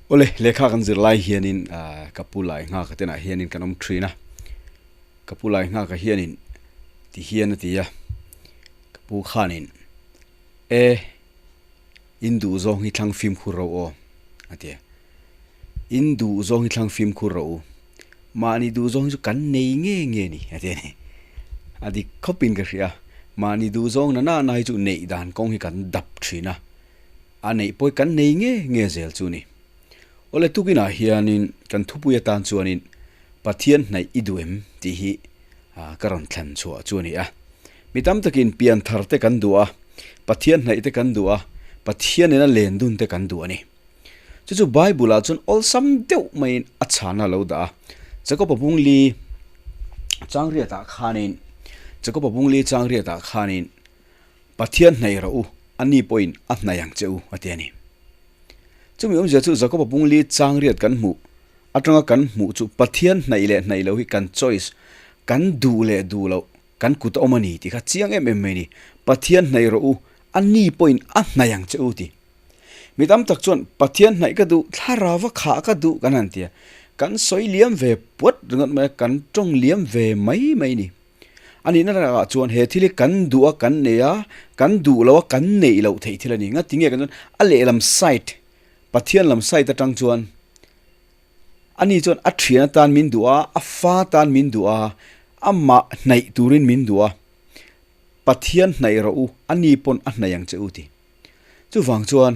Awle, lehkha kan zir lai hianin ka pu lai nghaka tenah hianin kan awm thin a, ka pu lai nghaka hianin ti hian a ti a, ka pu khanin e in duh zawng hi thlang fimkhur ro aw a ti a, in duh zawng hi thlang fimkhur ro u, mahni duh zawng hi chu kan nei nge nge ni a ti a ni, a dik khawpin ka hria, mahni duh zawng na na na hi chu neih dan kawng hi kan dap thin a. A neih pawh kan nei nge nge zel chu ni. Awle tukinah hianin kan thupui atan chuanin Pathian hnaih i duh em tih hi ka rawn thlan chhuah chu a ni a. Mi tam takin pian thar te kan duh a, Pathian hnaih te kan duh a, Pathian nena len dun te kan duh a ni. Chu chu Bible ah chuan awlsam deuh maiin a chhana a lo dah a. Jakob-a bungli changriatah khanin Jakob-a bungli changriatah khanin Pathian hnaih rawh u, a ni pawhin a hnaih ang che u, a ti a ni. Chumi awmzia chu Jakoba bungli changriat kan hmuh atanga kan hmuh chu Pathian hnaih leh hnaih lo hi kan choice, kan duh leh duh loh, kan kut a awm a ni tih kha chiang em em mai a ni. Pathian hnaih rawh u, a ni pawhin a hnaih ang che u ti. Mi tam tak chuan Pathian hnaih ka duh, thlarau a khah ka duh kan han ti a, kan sawi liam ve puat ringawt mai a, kan tawng liam ve mai mai a ni. A nihna lakah chuan he thil hi kan duh a kan nei a, kan duh lo a kan neih loh theih thil a ni. Ngati nge kan chuan a lehlam side, Pathian lam side atang chuan ani chuan a thian atan min duh a, a fa atan min duh a, amah hnaih turin min duh a, Pathian hnaih rawh u, ani pawn a hnaih ang che u ti. Chuvang chuan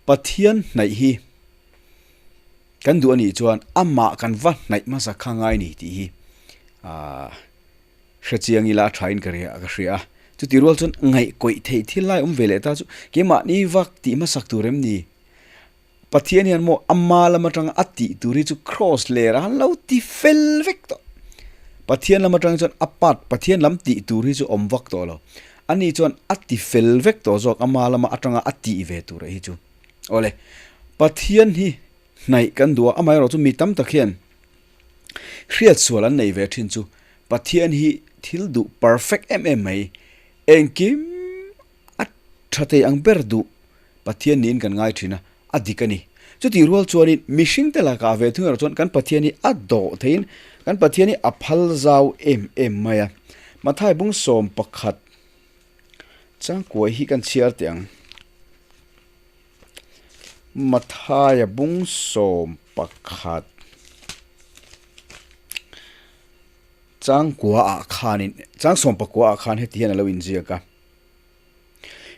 Pathian hnaih hi Kan duh a nih chuan amah kan va hnaih hmasa kha ngai ni tih hi aah hre chiang ila a thain ka ria ka hria a. Chuti rual chuan ngaihkawih theih thil lai awm ve leh ta chu keimahni vak tih hmasak tur em ni? Pathian hian maw ama lam atanga a tih tur hi chu cross ler a han lo ti fel vek tawh. Pathian lam atang chuan a part Pathian lam tih tur hi chu awm vak tawh lo. Ani chuan a ti fel vek tawh zawk ama lama atanga a tih ve tur hi chu. Awle, Pathian hi hnaih kan duh a, amaherawh chu mi tam tak hian hriatsual an nei ve thin chu Pathian hi thil duh perfect em em mai, engkim a tha thei ang ber duh Pathian niin kan ngai thin a, a dik a ni. Chutih rual chuanin mihring te lakah ve thung erawh chuan kan Pathian hi a dawh theiin kan Pathian hi a phal zau em em mai a. Mathai bung 11 Changkuai hi kan chhiar teh ang. Mathaia bung 11 Changkua ah khanin chang 19 ah khan heti hian a lo inziak a.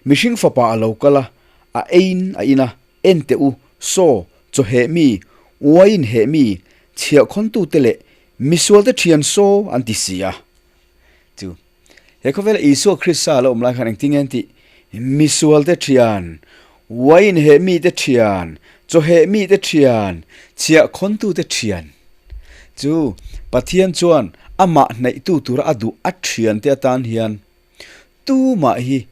Mihring fapa a lo kal a, a eiin a in a, en teh u, saw, chaw heh mi, uaiin heh mi, chhiahkhawntute leh misualte thian saw an ti si a. Chu. He khawvela Isua Krista a lo awm lai khan engtin nge an tih? Misualte thian, wine heh mite thian, chaw heh mite thian, chhiah khawntute thian. Chu Pathian chuan amah hnaihtu tura a duh a thiante atan hian tumah hi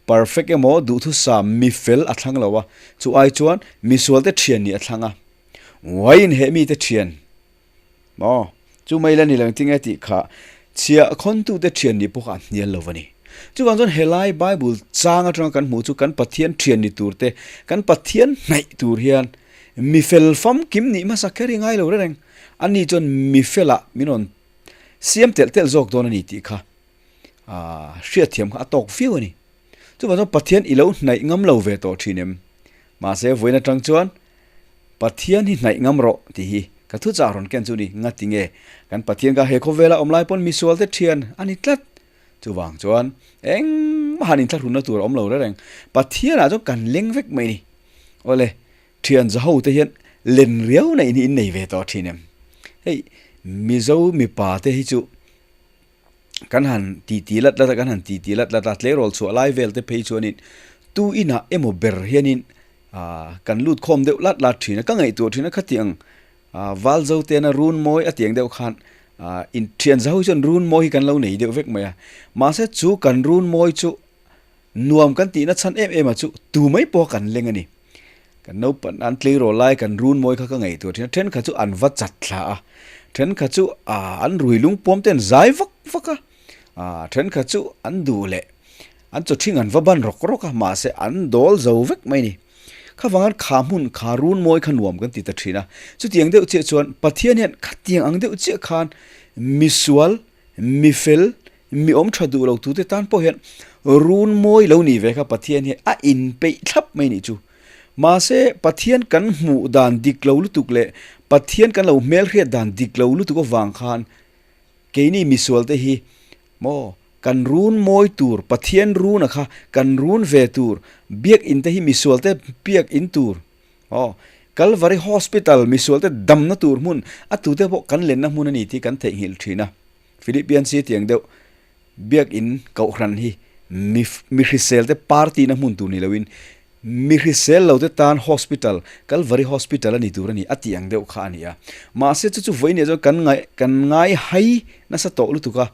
perfect emaw duhthusam mi fel a thlang lo a, chu ai chuan misualte thian nih a thlang a. Wine heh mite thian. Maw? Chu mai la ni lo engtin nge tih kha chhiah khawntute thian ni pawh kha a hnial lo a ni. Chuvang chuan helai Bible chang atanga kan hmuh chu kan Pathian thian ni tur te, kan Pathian hnaih tur hian mi fel famkim nih hmasa kher hi ngai lo reng. Ani chuan mi felah min rawn siam telh telh zawk dawn a ni tih kha hriatthiam kha a tawk viau a ni. Chuvang chuan Pathian i lo hnaih ngam lo ve tawh thin em? Mahse vawiin atang chuan Pathian hi hnaih ngam rawh tih hi ka thu chah rawn ken chu ni. Ngati nge kan Pathian kha he khawvela awm lai pawn misual te thian a ni tlat. Chuvang chuan engmah han inthlahrunna tur a awm lo reng. Pathianah chuan kan leng vek mai ni. Awle, thian zaho te hian len riau na in hi in nei ve tawh thin em? Hei Mizo mipa te hi chu kan han ti ti lat lat a, kan han ti ti lat lat a, tleirawl chhuah lai vel te phei chuanin tu inah emaw ber hianin ah kan lut khawm deuh lat lat thin a, ka ngaihtuah thin a khatiang ah val zo tena run mawi a tiang deuh khan ah in thian zau hi chuan run mawi hi kan lo nei deuh vek mai a, mahse chu kan run mawi chu nuam kan tihna chhan em em a chu tu mai pawh kan leng a ni, kan naupang an tleirawl lai kan run mawi kha ka ngaihtuah thin a, thenkhat chu an va chat thla a, thenkhat chu ah an rui lungpuam te an zai vak vak a, ah thenkhat chu an duh leh an chaw thing an va ban rawk rawk a, mahse an dawl zo vek mai a ni. Khavangan kha hmun kha run mawi kha nuam kan ti ta thin a. Chutiang deuh chiah chuan Pathian hian khatiang ang deuh chiah khan misual, mifel, mi awm tha duh lo tute tan pawh hian run mawi lo ni ve kha Pathian hi a inpeih thlap mai nih chu. Mahse Pathian kan hmuh dan dik lo lutuk leh Pathian kan lo hmelhriat dan dik lo lutuk avang khan keini misual te hi Maw? Kan run mawi tur, Pathian runa kha kan run ve tur, biakinn te hi misualte biak in tur, aw, Kalvari Hospital misualte damna tur hmun, a tute pawh kan lenna hmun a ni tih kan theihnghilh thin a. Philippian si tiang deuh biakinn kohhran hi mi mi hriselte party na hmun tur ni loin Mi hrisel lo te tan hospital, Kalvari Hospital a ni tur a ni, a tih ang deuh kha a ni a. Mahse chu chu vawiin chuan kan ngai kan ngai hai nasa tawh lutuk a,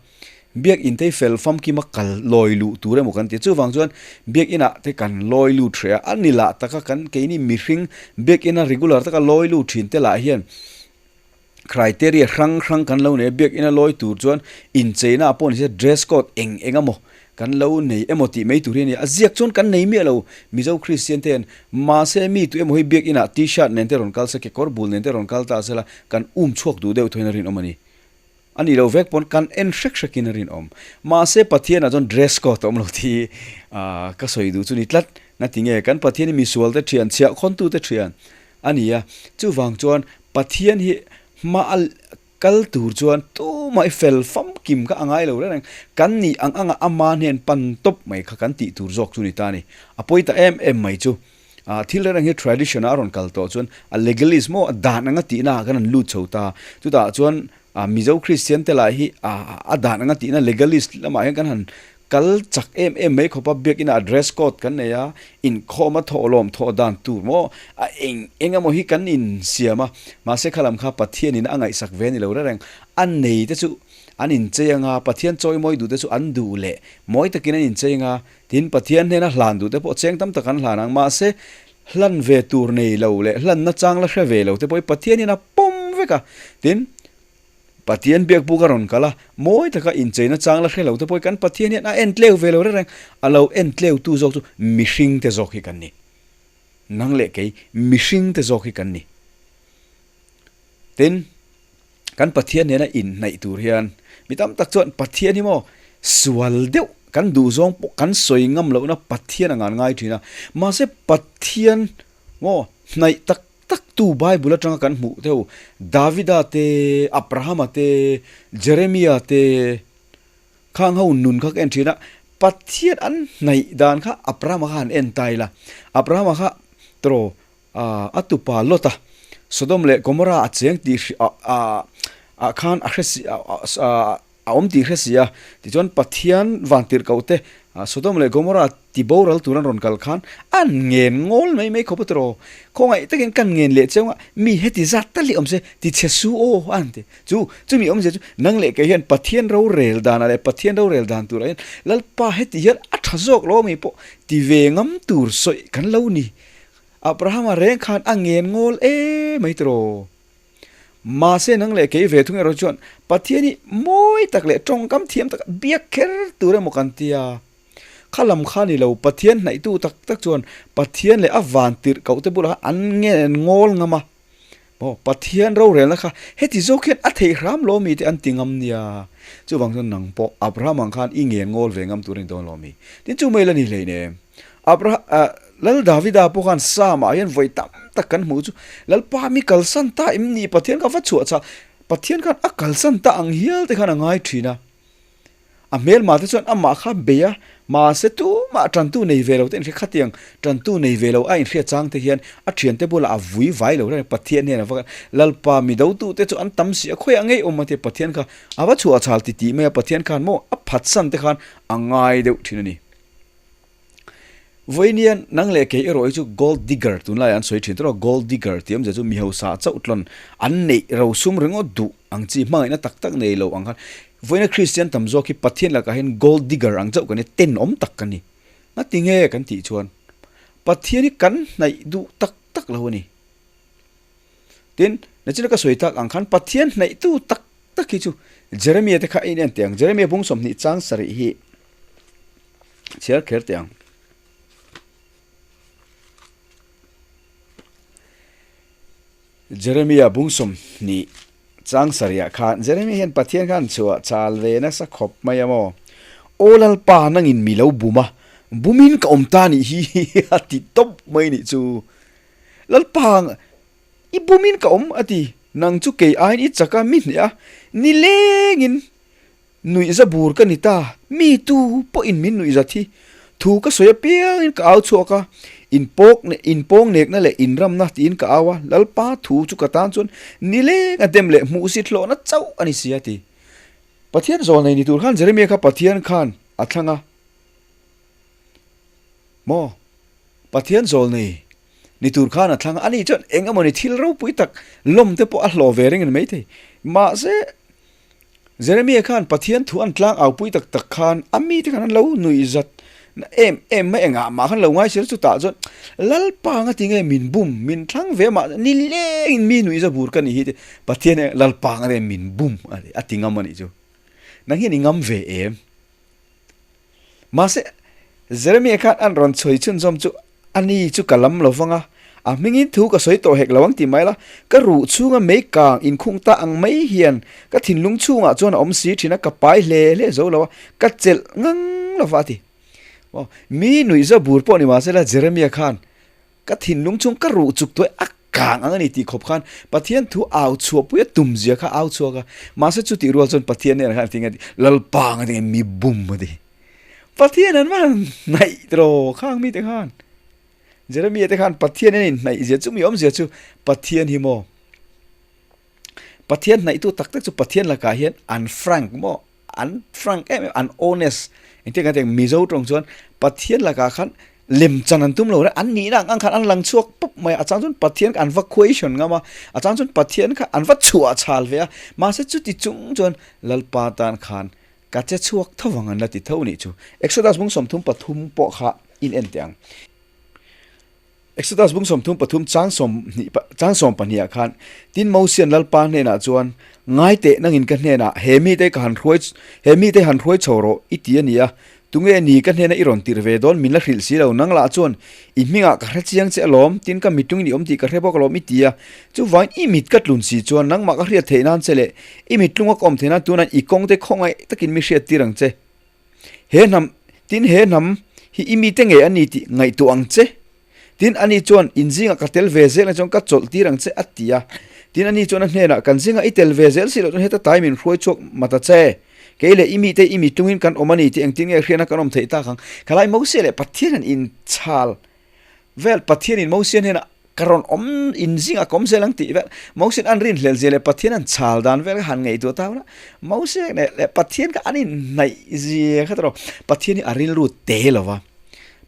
biakinn te hi fel famkima kal lawi luh tur emaw kan ti a. Chuvang chuan biakinah te kan lawi lut hreh a, a ni lah taka kan keini mihring biakina regular taka lawi lut thin te lah hian criteria hrang hrang kan lo nei a, biakina lawi tur chuan incheina ah pawh ni se dress code eng eng emaw kan lo nei emaw tih mai tur hi a ni a, ziak chuan kan nei miah lo Mizo Kristian te hian mahse mi tu emaw hi biakinah t-shirt nen te rawn kal se kekawr bul nen te rawn kal ta sela kan um chhuak duh deuh thawin a rinawm a ni. A nih loh vek pawn kan en hrek hrekin a rinawm. Mahse Pathianah chuan dress code a awm lo tih hi ka sawi duh chu ni tlat. Ngatinge kan Pathian hi misual te thian, chhiahkhawntu te thian a ni a, chuvang chuan Pathian hi hma a kal tur chuan tumah i fel famkim kha a ngai lo reng reng. Kan nih ang anga ama hnen pan tawp mai kha kan tih tur zawk chu ni ta a ni. A pawi ta em em mai chu. Thil reng reng hi tradition a rawn kal tawh chuan a legalism maw a dan anga tihna ah khan an lut chho ta. Chutah chuan Mizo Kristian te lah hi a dan anga tihna legalist lamah hian kan han Kal chak em em mai khawpa biakina a dress code kan nei a, inkhawm a thawhlawm thawh dan tur maw a eng eng emaw hi kan insiam a, mahse khalam kha Pathianin a ngaihsak ve a ni lo reng reng. A nei te chu an inchei anga, Pathian chawimawi duh te chu an duh leh mawi takin an inchei anga, tin Pathian hnena hlan duh te pawh cheng tam tak an hlan ang, mahse hlan ve tur nei lo leh hlan nachang la hre ve lo te pawh hi Pathianin a pawm vek a, tin Pathian biakbuk a rawn kal a, mawi taka incheina chang la hre lo te pawh hi kan Pathian hian a en tleu ve lo reng reng. A lo en tleu tu zawk chu mihring te zawk hi kan ni. Nang leh kei mihring te zawk hi kan ni. Tin, kan Pathian nena inhnaih tur hian mi tam tak chuan Pathian hi maw sual deuh kan duh zawng pawh kan sawi ngam lohna Pathian a ngan ngai thin a. Mahse Pathian maw hnaih tak Tak tu Bible atanga kan hmuh deuh Davida te, Abrahama te, Jeremia te khang ho nun kha ka en thin a, Pathian an hnaih dan kha Abrahama kha han en ta ila, Abrahama kha tawh a tupa Lota Sodom leh Gomorrah a cheng tih ah khan a hre si a awm tih hre si a, tichuan Pathian vantirhkoh te Sodom leh Gomorrah ti boral tur an rawn kal khan an ngen ngawl mai mai khawp a tiraw? Khawngaih takin kan ngen leh cheu a, mi heti zat tal hi awm se ti chhe su aw a han ti. Chu chumi awmzia chu nang leh kei hian Pathian rorel danah leh Pathian rorel dan turah hian Lalpa heti hian a tha zawk lo ami pawh ti ve ngam tur sawi kan lo ni. Abrahama reng khan a ngen ngawl e mai tiraw? Mahse nang leh kei ve thung erawh chuan Pathian hi mawi tak leh tawngkam thiam tak biak kher tur emaw kan ti a. Kha lam kha ni lo, Pathian hnaihtu tak tak chuan Pathian leh a van tirh koh te bulah khan an ngen ngawl ngam a. Maw, Pathian rorelna kha heti zawk hian a theih hram lo mi te an ti ngam nia. Chuvang chuan nang pawh Abraham ang khan i ngen ngawl ve ngam tur a ni dawn lo mi. Tin chu mai la ni hleinem. Abraham, Lal Davida pawh khan Psalm-ah hian vawi tam tak kan hmuh chu, Lalpa mi kalsan ta em ni? Pathian kha va chhuah chah, Pathian khan a kalsan ta ang hial te khan a ngai thin a. A hmelma te chuan amah kha bei a, mahse tumah tantu nei ve lo te inhria khatiang tantu nei ve lo a inhria chang te hian a thiante bulah a vui vai lo reng Pathian hian a va Lalpa mi dotu te chu an tam si a, khawiah ngei awm a tia Pathian kha a va chhuah chhal ti tih mai a, Pathian khan maw a phatsan te khan a ngai deuh thin a ni. Vawiinian nang leh kei erawh hi chu gold digger tunlaiah an sawi thin tawh a, gold digger tih awmzia chu mi hausa chauh tlawn an neih rosum ringawt duh ang chi hmangaihna tak tak nei lo ang khan vawiina Kristian tam zawk hi Pathian lakah hian gold digger ang chauh kan ni, tenawm tak kan ni. Ngatinge kan tih chuan Pathian hi kan hnaih duh tak tak lo a ni. Tin, nachina ka sawi tak ang khan Pathian hnaihtu tak tak hi chu Jeremia te kha a inen teh ang, Jeremia bung 20 chang sarih hi Chhiar kher teh ang. Jeremia bung 20 chang sarih khan Jeremia hian Pathian khan chhuah chal ve nasa khawp mai a maw? Aw Lalpa nangin mi lo bum a, bumin ka awm ta nih hi a ti tawp mai nih chu. Lalpa i bumin ka awm a ti, nang chu kei aiin i chak a mi hneh a, nilengin Nuihza bur ka ni ta, mi tu pawhin min nuihza thi. Thu ka sawi apiangin ka au chhuak a, inpawk inpawng nekna leh inramna tiin ka au a, Lalpa thu chu ka tan chuan nileng a dem leh hmuhsit hlawhna chauh a ni si a ti. Pathian zawl nei ni tur khan Jeremia kha Pathian khan a thlang a maw? Pathian zawl nei ni tur khan a thlang a, ani chuan eng emawni thil ropui tak lawm te pawh a hlawh ve reng a ni maithei. Mahse. Jeremia khan Pathian thu an tlang aupui tak tak khan a mite khan an lo nuih zat na em em mai engah mah khan lo ngai sir chutah chuan Lalpa nga tinge min bum min thlang ve mah ni lengin mi nuih za bur ka nih hi te Pathian e Lalpa nga te min bum a ti a ti ngam a nih chu nang hian i ngam ve em mahse Jeremia khan an rawn chhawi chhunzawm chu Ani chu ka lam lo vang a, a hmingin thu ka sawi tawh hek lo ang ti mai la, ka ruh chhunga mei kang inkhung ta ang mai hian ka thinlung chhungah chuan a awm si thin a, ka pai hle hle zo lo a, ka chelh ngang lo va a ti. Aw, mi nuihza bur pawh ni mahse la Jeremia khan ka thinlung chhung ka ruh chuk tuai a kang ang a ni tih khawp khan Pathian thu au chhuahpui a tum zia kha au chhuak a, mahse chutih rual chuan Pathian nen khan a ti nge a ti, Lalpa ang a ti nge mi bum a ti. Pathian an va hnaih tiraw khang mite khan. Jeremia te khan Pathian an inhnaih zia chu mi awmzia chu Pathian hi maw. Pathian hnaihtu tak tak chu Pathian lakah hian an frank maw an frank em em an honest engtin kan tih ang Mizo tawng chuan Pathian lakah khan lem chan an tum lo reng an nihna ang ang khan an lang chhuak pawp mai a a chang chuan Pathian kha an va question ngam a a chang chuan Pathian kha an va chhuah chhal ve a mahse chuti chung chuan Lalpa tan khan Ka che chhuak tho vang an la ti tho nih chu. Exodus bung 33 pawh kha in en teh ang. Exodus bung 33 chang 20 chang 12 ah khan tin Mosian Lalpa hnenah chuan ngai teh nangin ka hnenah he mite ka han hruai he mite han hruai chho rawh i ti a ni a Tunge ni ka hnena i rawn tirh ve dawn min la hrilh si lo, nang lah chuan i hmingah ka hre chiang che alawm, tin ka mitlungin i awm tih ka hre bawk alawm i ti a, chuvangin i mit ka tlun si chuan nangmah ka hriat theih nan che leh i mitlunga ka awm theih nan tunah i kawngte khawngaih takin mi hriat tir ang che. He hnam, tin he hnam hi i mite ngei a ni tih ngaihtuah ang che. Tin ani chuan in zingah ka tel ve zel ang chuan ka chawlh tir ang che a ti a. Tin ani chuan a hnenah kan zingah i tel ve zel si loh chuan heta tai min hruai chhuak ma ta che. Kei leh i mite i mitlungin kan awm a ni tih engtin nge hriatna kan awm theih tak ang. Khalai Mosia leh Pathian han inchhal vel Pathianin Mosia hnenah ka rawn awm in zingah ka awm zel ang tih vel Mosian an rinhlel zia leh Pathian an chhal dan vel kha han ngaihtuah ta hunah Mosia leh Pathian kha an inhnaih zia kha tawh Pathian hi a rilru te lo va.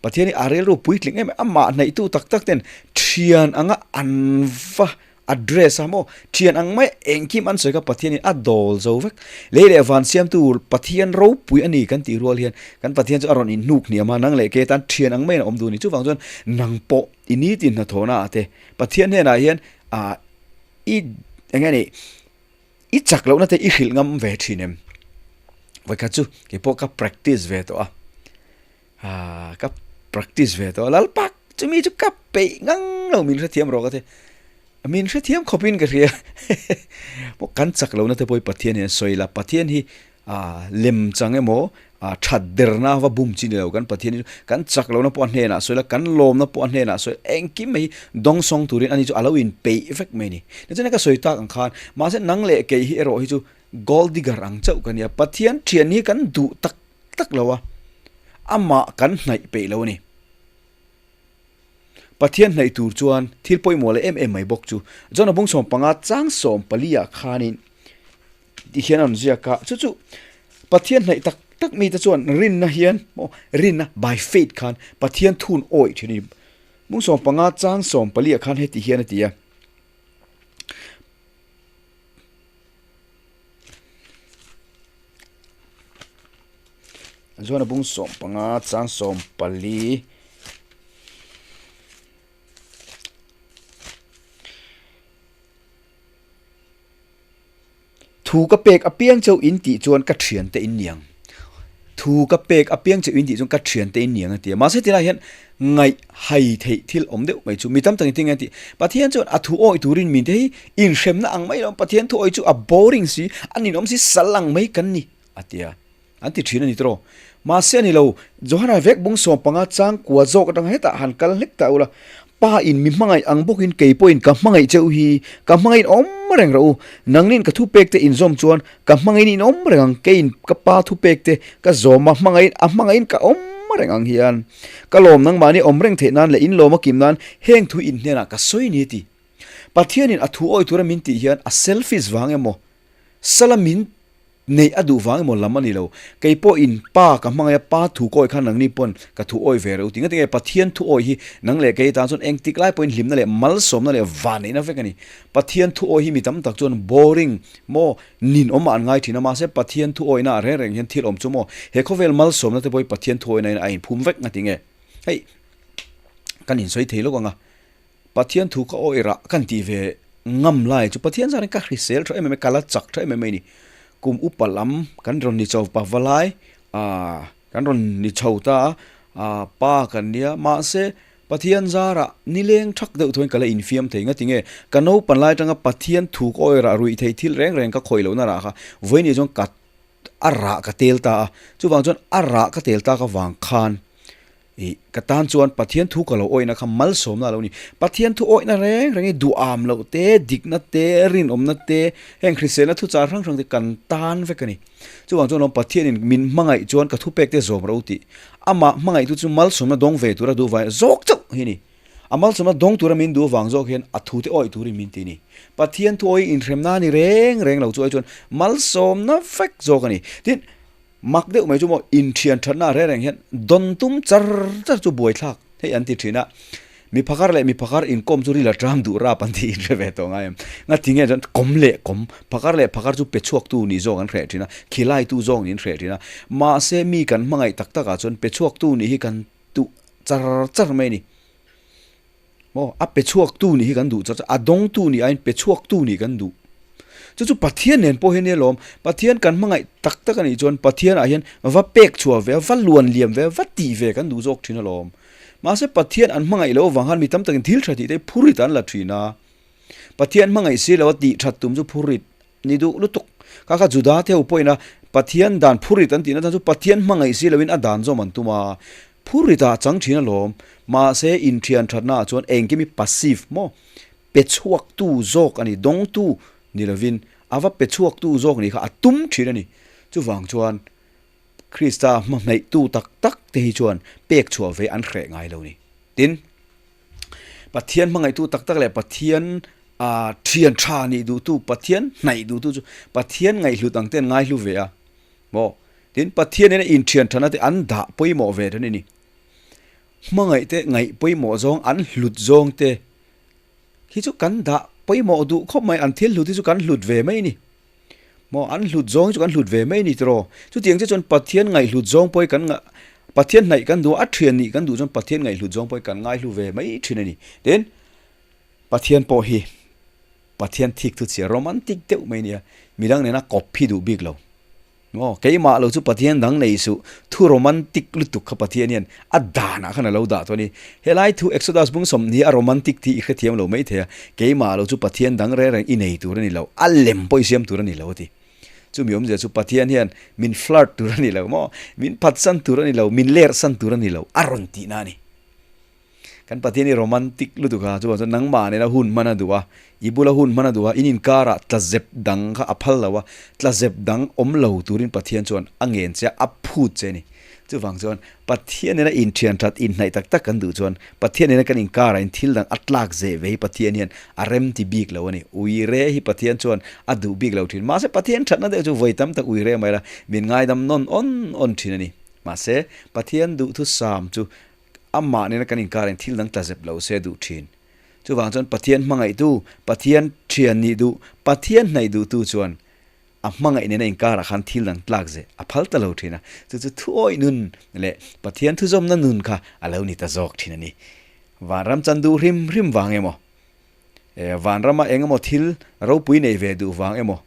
Pathian hi a rilru puitling em em, amah hnaihtu tak tak ten thian anga an va address a maw, thian ang mai engkim an sawi kha Pathian in a dawl zo vek. Lei leh van siamtu Pathian ropui a ni kan tih rual hian kan Pathian chu a rawn inhnuk hniam a, nang leh ke tan thian ang maiin a awm duh a ni. Chuvang chuan nang pawh i nitin hnathawhna ah te Pathian hnenah hian ah i eng nge ni i chak lohna te i hrilh ngam ve thin em? Vawikhat chu keipawh ka practice ve tawh a. Aa ka practice ve tawh a Lalpa chumi chu ka peih ngang lo min hrethiam rawh ka ti min hrethiam khawpin ka hria pawh kan chak lohna te pawh hi Pathian hian sawi la Pathian hi aa lem chang emaw aa that derna va bum chi ni lo kan Pathian hi chu kan chak lohna pawh a hnenah sawi la kan lawmna pawh a hnenah sawi la engkim mai hi dawngsawng turin ani chu a lo inpeih vek mai a ni tichuan ka sawi tak ang khan mahse nang leh kei hi erawh hi chu gold digger ang chauh ka nia Pathian thian hi kan duh tak tak lo a, amah kan hnaih peih lo a ni. Pathian hnaih tur chuan thil pawimawh leh em em mai bawk chu John-a bung 15 chang 14 ah khanin ti hian a rawn ziak a, chu chu Pathian hnaih tak tak mite chuan rinna hian maw rinna by faith khan Pathian thun awih thin a ni. Bung 15 chang 14 ah khan heti hian a ti a. Chuan a bung 15 chang 14 Thu ka pek apiang chauh in tih chuan ka thiante in niang. Thu ka pek apiang che in tih chuan ka thiante in niang a ti a. Mahse tilai hian ngaih hai theih thil awm deuh mai chu mi tam takin tinge a ti. Pathian chuan a thu awih turin min te hi inhremna ang mai lo Pathian thu awih chu a boring si, a ninawm si, sal ang mai kan ni a ti a. An ti thin a ni tawh. Mahse a ni lo, Johana vek bung 15 chang kua zawk atanga hetah han kal hlek ta ula, Pa in mi hmangaih ang bawkin kei pawhin ka hmangaih che u hi, ka hmangaih in awm reng rawh u. Nangnin ka thupek te inzawm chuan ka hmangaih in awm reng ang, keiin ka Pa thupek te ka zawm a, hmangaih a hmangaihin ka awm reng ang hian. Ka lawm nangmahni awm reng theih nan leh in lawm a kim nan heng thu in hnenah ka sawi ni a ti. Pathianin a thu awi tura min tih hian a selfish vang emaw, sala min Neih a duh vang emaw lam a ni lo. Kei pawh in pa ka hmangaih a, pa thu kawi khan nangni pawn ka thu awi ve reuh ti. Ngatinge Pathian thu awi hi nang leh kei tan chuan engtik lai pawhin hlimna leh malsawmna leh vanneihna vek a ni. Pathian thu awi hi mi tam tak chuan boring maw ninawm ah an ngai thin a, mahse Pathian thu awihna ah reng reng hian thil awm chu maw he khawvel malsawmna te pawh hi Pathian thu awihna in a inphum vek ngatinge hei kan insawi thei lawk ang a. Pathian thu ka awih rah kan tih ve ngam lai chu Pathian zanin ka hrisel tha em em a, ka la chak tha em em mai a ni. Kum upa lam kan rawn ni chho pa va lai ah kan rawn ni chho ta a, ah pa kan nia mahse Pathian zarah nileng thak deuh thuin ka la infiam thei nga tinge ka naupan lai atanga Pathian thu ka awih rah ruih thei thil reng reng ka khawih lohna rah kha vawiin chuan ka a rah ka tel ta a, chuvang chuan a rah ka tel tak avang khan Ih, ka tan chuan Pathian thu ka lo awihna kha malsawmna a lo ni. Pathian thu awihna reng reng hi duham loh te, dikna te, rinawmna te, heng hriselna thuchar hrang hrang te kan tan vek a ni. Chuvang chuan lawm Pathianin min hmangaih chuan ka thupek te zawm ro tih. Amah hmangaihtu chu malsawmna dawng ve tura duh vang zawk chauh hi a ni. A malsawmna dawng tura min duh vang zawk hian a thu te awih turin min ti a ni. Pathian thu awih inhremna a ni reng reng lo chu ai chuan malsawmna vek zawk a ni. Tin, Mak deuh mai chu maw inthian thatna reng reng hian dawn tum char char chu buaithlak hei an ti thin a, mi phakar leh mi phakar inkawm chu ril a tram duh rap an tih in hre ve tawh ngai em? Ngati nge chuan kawm leh kawm, phakar leh phakar chu pe chhuak tu nih zawk an hreh thin a, khilai tu zawk nih an hreh thin a, mahse mi kan hmangaih tak tak ah chuan pe chhuak tu nih hi kan duh char char mai a ni. Maw a pe chhuak tu nih hi kan duh char char, a dawng tu nih aiin pe chhuak tu nih kan duh. Chu chu Pathian nen pawh hian nia lawm, Pathian kan hmangaih tak tak a nih chuan Pathian ah hian va pek chhuah ve a, va luan liam ve a, va tih ve kan duh zawk thin alawm. Mahse Pathian an hmangaih loh avang khan mi tam takin thil tha tih te hi phurit an la thin a. Pathian hmangaih si lo a tih that tum chu phurit ni duh lutuk. Kha kha Juda te ho pawhin a Pathian dan phurit an tihna tan chu Pathian hmangaih si loin a dan zawm an tum a, phurit ah chang thin alawm. Mahse inthian thatna ah chuan engkim hi passive maw? Pe chhuak tu zawk a ni, dawngtu ni lovin a va pe chhuak tu zawk ni kha a tum thin a ni. Chuvang chuan Krista hma hnaihtu tak tak te hi chuan pek chhuah ve an hreh ngai lo ni. Tin, Pathian hmangaihtu tak tak leh Pathian ah thian tha nih duhtu, Pathian hnaih duhtu chu Pathian ngaihhlut ang te an ngaihlu ve a maw? Tin, Pathian in a inthian thana te an dah pawimawh ve thin a ni. Hmangaih te ngaih pawimawh zawng an hlut zawng te hi chu kan dah pawimawh duh khawp mai, an thil hlut hi chu kan hlut ve mai a ni. Maw an hlut zawng hi chu kan hlut ve mai a ni tiraw? Chutiang che chuan Pathian ngaihhlut zawng pawh hi kan Pathian hnaih kan duh a, a thian nih kan duh chuan Pathian ngaihhlut zawng pawh hi kan ngaihlu ve mai thin a ni. Tin, Pathian pawh hi Pathian thik thu chhia romantic deuh mai a nia, midang nena kawp hi duh bik lo. Maw, keimah lo chu Pathian dang nei suh, thu romantic lutuk kha Pathian hian a danah khan a lo dah tawh a ni. Helai thu Exodus bung 20 a romantic tih i hrethiam lo mai thei a, keimah lo chu Pathian dang reng reng i nei tur a ni lo, a lem pawh i siam tur a ni lo a ti. Chumi awmzia chu Pathian hian min flirt tur a ni lo maw, min phatsan tur a ni lo, min lerhsan tur a ni lo a rawn tihna a ni. Kan Pathian hi romantic lutuk a, chuvang chuan nangmah nena hun hman a duh a, i bula hun hman a duh a, in inkarah tlazep dang kha a phal lo a, tlazep dang awm lo turin Pathian chuan a ngen che a, a phut che a ni. Chuvang chuan Pathian nena inthian that, inhnaih tak tak kan duh chuan Pathian nena kan inkarah in thil dang a tlak zeh ve hi Pathian hian a rem ti bik lo a ni. Ui re hi Pathian chuan a duh bik lo thin. Mahse Pathian thatna deuh chu vawi tam tak ui re mai la, min ngaidam nawn awn awn thin a ni. Mahse Pathian duhthusam chu Amah nena kan inkar in thil dang tla zep lo se duh thin. Chuvang chuan Pathian hmangaihtu, Pathian thian nih duh, Pathian hnaih duhtu chuan a hmangaih nena inkarah khan thil dang tlak zeh a phal ta lo thin a. Chu chu thuawih nun leh Pathian thuzawmna nun kha a lo ni ta zawk thin a ni. Vanram chan duh hrim hrim vang emaw, vanrama eng emaw thil ropui nei ve duh vang emaw,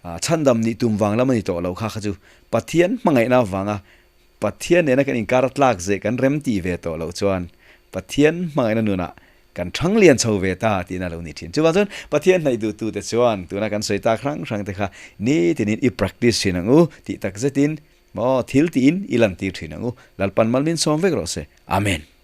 Chhandam nih tum vang lam a ni tawh lo kha kha chu Pathian hmangaihna avanga Pathian nena kan inkar a tlak zeh kan rem tih ve tawh loh chuan Pathian hmangaihna nunah kan thang lian chho ve ta tihna a lo ni thin. Chuvang chuan Pathian hnaih duhtute chuan tuna kan sawi tak hrang hrang te kha nitinin i practice thin ang u tih tak zetin maw thil tiin i lantir thin ang u. Lalpan mal min sawm vek rawh se. Amen.